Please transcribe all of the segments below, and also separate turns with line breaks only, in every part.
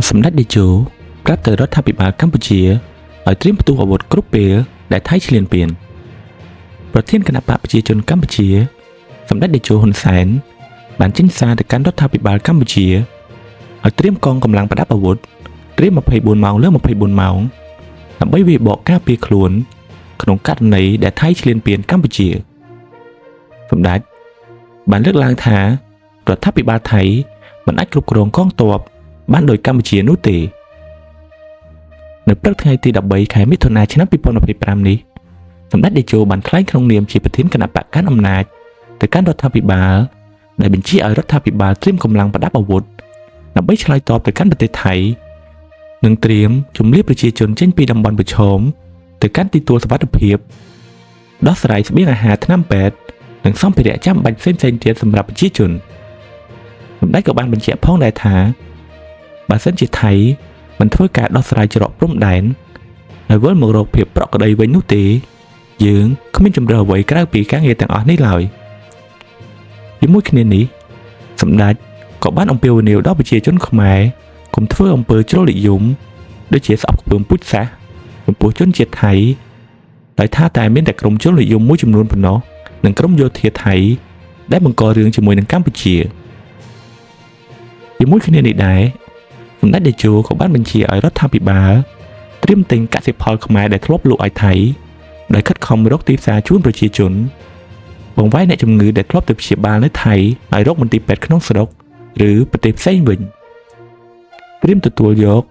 សម្ដេចតេជោប្រាប់ទៅរដ្ឋាភិបាលកម្ពុជាឲ្យត្រៀមផ្ទុះអាវុធគ្រប់ពេលដែលថៃឈ្លានពានប្រធានគណបក្សប្រជាជនកម្ពុជាសម្ដេចតេជោហ៊ុនសែនបានចេញសារទៅកាន់រដ្ឋាភិបាលកម្ពុជាឲ្យត្រៀមកងកម្លាំងប្រដាប់អាវុធត្រៀម24ម៉ោងលើ24ម៉ោងដើម្បីវាយបកការពារខ្លួនក្នុងករណីដែលថៃឈ្លានពានកម្ពុជាសម្ដេចបានលើកឡើងថារដ្ឋាភិបាលថៃមិនអាចគ្រប់គ្រងកងទ័ពបានដោយកម្ពុជានោះទេនៅព្រឹកថ្ងៃទី13ខែមិថុនាឆ្នាំ2025នេះសម្ដេចតេជោបានថ្លែងក្នុងនាមជាប្រធានគណបក្សកាន់អំណាចទៅកាន់រដ្ឋាភិបាលដែលបញ្ជាឲ្យរដ្ឋាភិបាលត្រៀមកម្លាំងប្រដាប់អាវុធដើម្បីឆ្លើយតបទៅកាន់ប្រទេសថៃនិងត្រៀមជំលៀសប្រជាជនចេញពីតំបន់ប្រឈមទៅកាន់ទីទួលសុវត្ថិភាពដោះស្រាយស្បៀងអាហារថ្នាំពេទ្យនិងសម្ភារៈចាំបាច់ផ្សេងៗទៀតសម្រាប់ប្រជាជនសម្ដេចក៏បានបញ្ជាក់ផងដែរថាបើសិនជាថៃមិនធ្វើការដោះស្រាយច្រកព្រំដែនហើយវិលមករកភាពប្រក្រតីវិញនោះទេយើងគ្មានជម្រើសអ្វីក្រៅពីការងារទាំងអស់នេះឡើយជាមួយគ្នានេះសម្ដេចក៏បានអំពាវនាវដល់ប្រជាជនខ្មែរកុំធ្វើអំពើជ្រុលនិយមដូចជាស្អប់ខ្ពើមពូជសាសន៍ចំពោះជនជាតិថៃដោយថាតែមានតែក្រុមជ្រុលនិយមមួយចំនួនប៉ុណ្ណោះនិងក្រុមយោធាថៃដែលបង្ករឿងជាមួយនឹងកម្ពុជាជាមួយគ្នានេះដែរសម្ដេចតេជោក៏បានបញ្ជាឲ្យរដ្ឋាភិបាលត្រៀមទិញកសិផលខ្មែរដែលធ្លាប់លក់ឲ្យថៃដោយខិតខំរកទីផ្សារជូនប្រជាជនបង្វែរអ្នកជំងឺដែលធ្លាប់ទៅព្យាបាលនៅថៃឲ្យរកមន្ទីរពេទ្យក្នុងស្រុកឬប្រទេសផ្សេងវិញត្រៀមទទួលយក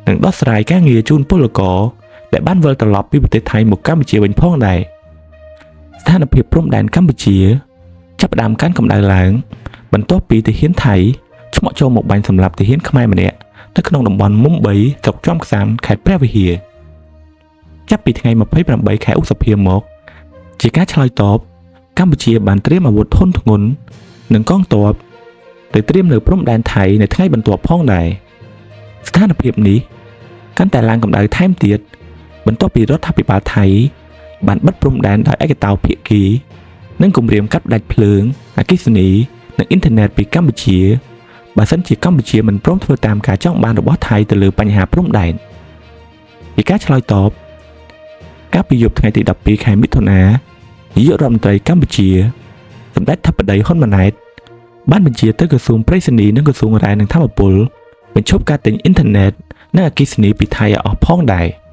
និងដោះស្រាយការងារជូនពលករដែលបានវិលត្រឡប់ពីប្រទេសថៃមកកម្ពុជាវិញផងដែរស្ថានភាពព្រំដែនកម្ពុជាចាប់ផ្ដើមកើនកម្ដៅឡើងបន្ទាប់ពីទាហានថៃឆ្មក់ចូលមកបាញ់សម្លាប់ទាហានខ្មែរម្នាក់នៅក្នុងតំបន់មុំ3ស្រុកជាំខ្សាន្តខេត្តព្រះវិហារចាប់ពីថ្ងៃ28ខែឧសភាមកជាការឆ្លើយតបកម្ពុជាបានត្រៀមអាវុធធុនធ្ងន់និងកងទ័ពទៅត្រៀមនៅព្រំដែនថៃនៅថ្ងៃបន្ទាប់ផងដែរស្ថានភាពនេះកាន់តែឡើងកម្ដៅថែមទៀតបន្ទាប់ពីរដ្ឋាភិបាលថៃបានបិទព្រំដែនដោយឯកតោភាគីនិងគំរាមកាត់ផ្តាច់ភ្លើងអគ្គិសនីនិងអ៊ីនធឺណិតពីកម្ពុជាបើសិនជាកម្ពុជាមិនព្រមធ្វើតាមការចង់បានរបស់ថៃទៅលើបញ្ហាព្រំដែនពីការឆ្លើយតបកាលពីយប់ថ្ងៃទី12ខែមិថុនានាយករដ្ឋមន្ត្រីកម្ពុជាសម្ដេចធិបតីហ៊ុនម៉ាណែតបានបញ្ជាទៅក្រសួងប្រៃសណីនិងក្រសួងរ៉ែនិងថាមពលបញ្ឈប់ការទិញអ៊ីនធឺណិតនិងអគ្គិសនីពីថៃឲ្យអស់ផងដែរ។